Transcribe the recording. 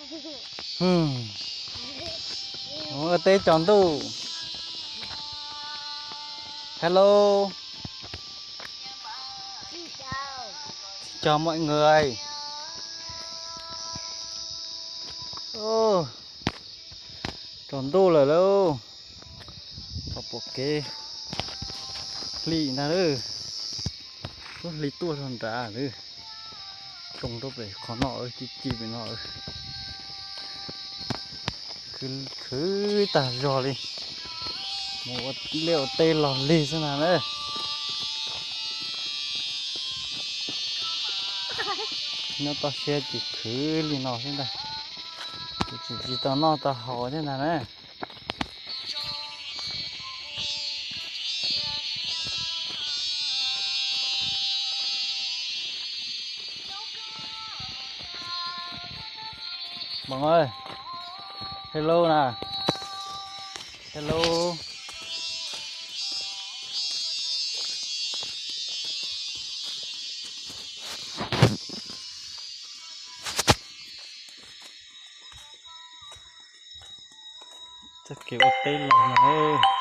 Ua teb tsaus ntuj. Hello. Chào mọi người. Ôh, tsaus ntuj lawm lauj. Tau pom kev hli ntag lauj. Lub hli tuaj rau nrad lawm. Tsoo rau pem qhov no, ci ci pem no. Khwv, khwv tag zog li. Mus ua liaj ua teb los lig xwb ntag na. Nyob toj siab ces khwv li no xwb ntag. Ces tsis, tsis tau noj tau haus thiab ntag na. Mong ơi. Hello nè. Hello. Txoj kev ua teb los no.